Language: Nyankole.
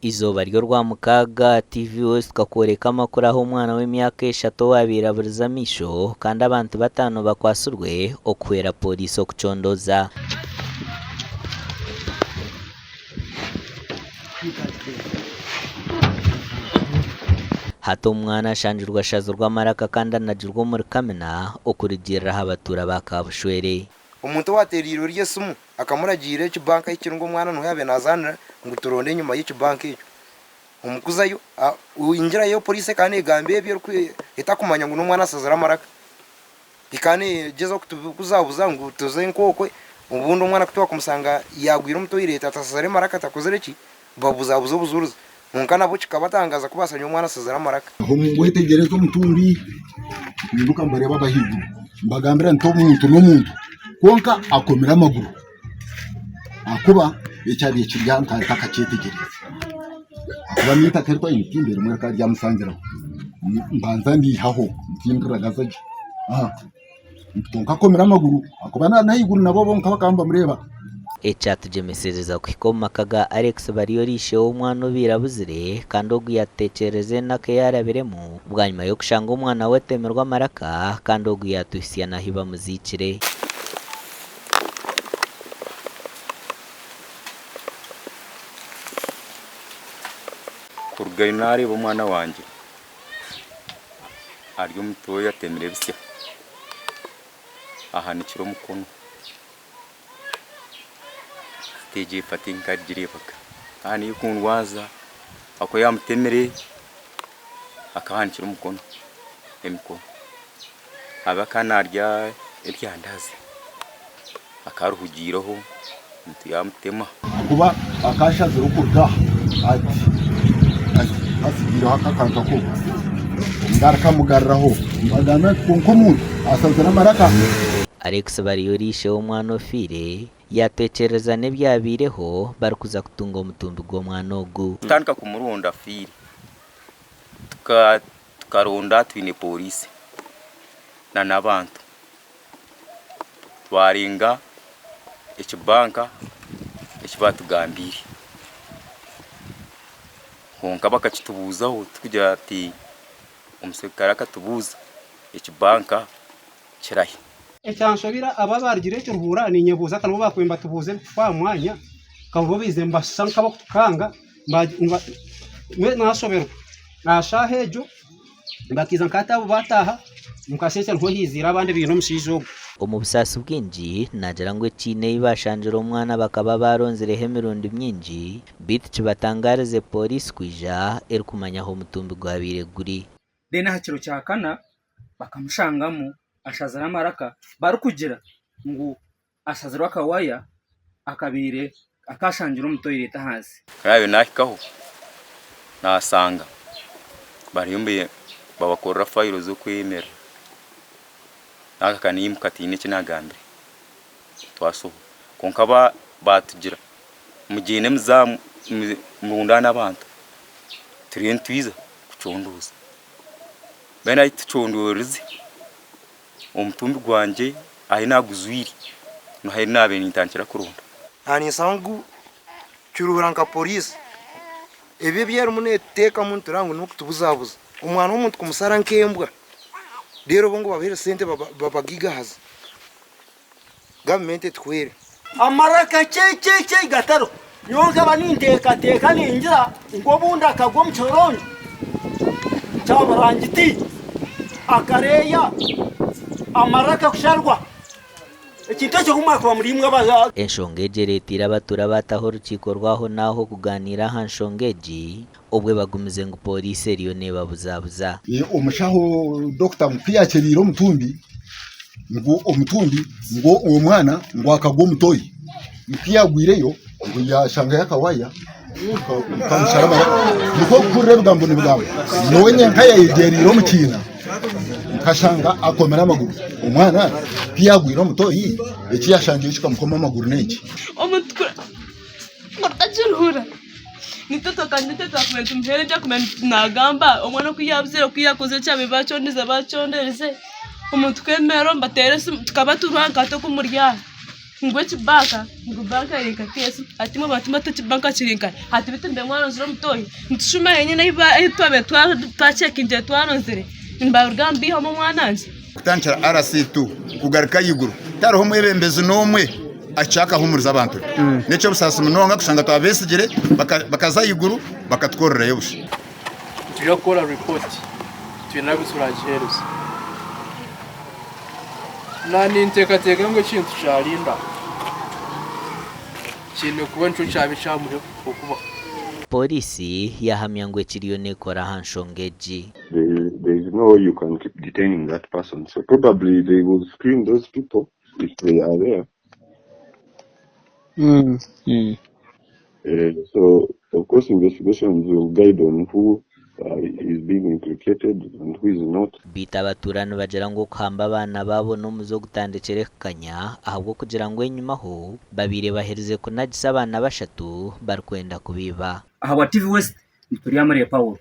Eizooba ry'Orwamukaaga, TV West tukakworeka amakuru ahu omwana w'emyaka eshatu owaabaire aburize amaisho kandi abantu bataano bakwatsirwe okuhwera pooriisi okucondooza. Hati omwana ashangirwe ashazirwe amaraka kandi anagirwe omuri kamina okurugiirira aha batuura ba Kabushwere. Omuntu owaateereire ori esimu akamuragiira ekibanka ahi kiri ngu omwana niho yaabaire naazaanira ngu turonde enyima y'ekibanka ekyo. Omu kuzayo, ingirayo poriisi ekaba neegamba ebi etakumanya ngu n'omwana ashazire amaraka. Ekaba neegyezaho kutubuzabuza ngu tuze nk'okwe, obundi omwana ku twakumusanga yaagwire omu toyireti atashazire maraka atakozire ki, babuzabuza obujurizi. Kwonka nabwo kikabatangaaza ku baashangire omwana ashazire amaraka. Aho ngwetegyereza omutumbi, mpinduka mbareeba abahaiguru, mbagambira nti omuntu n'omuntu kwonka akomire amaguru ahakuba ekyabaire kiri aha nkaba ntakakyetegyereize ahakuba n'eitaka eri twine timbere rimwe rikaba ryamushangiraho, mbanza ndiihaho tindiragaza gye Kwonka akomire amaguru ahakuba n'ahaiguru nabo bonka bakaba nibamureeba. Ekyatugyemesereza kuhika omu maka ga Alex Baryoori ishe w'omwana obaire abuzire kandi ogu yatutekyerereza enaku ei arabiremu bwanyima y'okushanga omwana we atemirwe amaraka kandi ogu yatuhitsya n'ahu bamuziikire. Kuruga naareeba omwana wangye ari omu tooyi atemire ebisya, ahanikire omukono, hati egyo efa tinkagireebaga. Yaaba niyo ekundwaza ahakuba yaamutemire akaba ahanikire omukono, emikono. Abe akaba naarya eryandaazi, akaba arihugiireho omuntu yaamutema. Ahakuba akashazire okuruga aha ati ati hatsigiireho aka akantu ako ngaruka mugaruraho mbagambira nti kwonka omuntu ashazire amaraka. Alex Bariyori ishe w'omwana ofiire yaatekyereza n'ebyabaireho barikuza kutunga omutumbi gw'omwana ogu. Tutandika kumuronda afiire, tukaronda twine pooriisi n'abantu. Twarenga ekibanka eki baatugambiire, kwonka bakakitubuuzaho turikugira bati omuserukare akatubuuza ekibanka kirahi. Ekyanshobire abo abarugire ekiruhura ninyebuuza ka nibo bakubaire nibatubuuza ebikufa aha mwanya ka bo baizire nibashusha nk'abakutukanga mbwenu nashoberwa aha shaaha egyo. Bakiiza nka hati abo baataaha, omu kasheeshe niho haiziire abandi baine omushaija ogwo. Omu busaasi bwingi, naagira ngu ekiina ei baashangire omwana bakaba baaronzireho emirundi mingi beitu kibatangaarize pooriisi kwija erikumanya ahu omutumbi gwabaire guri. Then aha kiro kya kana bakamushangamu ashazire amaraka barikugira ngu ashazirwe akawaya akabaire akashangirwe omu toilet ahansi. Ku naabaire naahikaho, naashanga bariyo nibabakorera fayiro z'okwemerera. Naagaruka naimuka tihaine eki naagambire, twashoha. Kwonka baatugira mugyende murundaane abantu, turiyo nitwija kucondooza. Mbwenu ahu tucondoorize. Omutumbi gwangye ahi naagujwire niho ahu naabaire nintandikira kuronda. Naaninsaba ngu Kiruhura nka poriisi ebi ebi erimu neetuteekamu nitureba ngu n'okutubuzabuza. Omwana w'omuntu kumushara nk'embwa reero bo ngu babahe sente babagaigahaze. Gavumenti etuhwere. Amaraka cei-cei-cei gatariho. Nyowe nkaba ninteekateeka ningira ngu obundi akagwa omu kihoronjo kya burangiti akareeya amaraka kusharwa. Ekintu ekyo ku mwakuba muri imwe aba. Enshonga egi ereeteire abatuura baataho orukiiko rw'aho n'aho kugaaniira aha nshonga egi obwe bagumize ngu pooriisi eriyo neebabuzabuza. Omushaho dokita ngu ku yaakyereire omutumbi ngu omutumbi ngu omwana ngu akagwa omu toyi ngu ku yaagwireyo ngu yaashangayo akawaya kamushara amaraka nikwo kuhurira ebigambo nibigambwa nyowe nyenka yayegyereire omu kiina nkashanga akomire amaguru omwana ku yaagwire omu toyi eki yaashangireyo kikamukoma amaguru n'enki. Omuntu kutakiruhura nitwe twakaba twakubaire nitumuheera ebi arikuba naagamba omwana oku yaabuzire oku yaakozire eki baabaire bakyondeze bakyonderize omuntu kwemerera omu bateera esimu tukaba turi aha nkate oku muri aha. Ngu ekibanka ngu banka eri nka keesi hati imwe bantu mwe ati ekibanka kiri nkahi? Hati beitu mbe mwaronzire omutoyi nitushuma henyine ahu twabaire twakyekingire twaronzire nibaruga nibaihamu omwana wangye. Kutandikira RC2 kugaruka ahaiguru tihariho mwebembezi n'omwe akyakahumuriza abantu be. N'eky'obusaasi munonga kushanga twabesigire bakaza ahaiguru bakatukorerayo busha. Nitwija kukora ripooti twine abu turagiheereze. Naninteekateeka ngu ekintu kya Linda kiine kuba nikyo kyaba ekyamuha okuba. Pooriisi yaahamya ngu ekiriyo neekora aha nshonga egi. There is no way you can keep detaining that person so probably they will screen those people if they are there. Eh, so of course investigations will guide on who uh, is being implicated and who is not. Beitu abatuura nibagira ngu okuhamba abaana baabo n'omuze ogutandikire kukanya ahabw'okugira ngu enyimaho babaire baherize kunagisa abaana bashatu barikwenda kubaiba. Ahabwa TV West, Nituryamure Paul.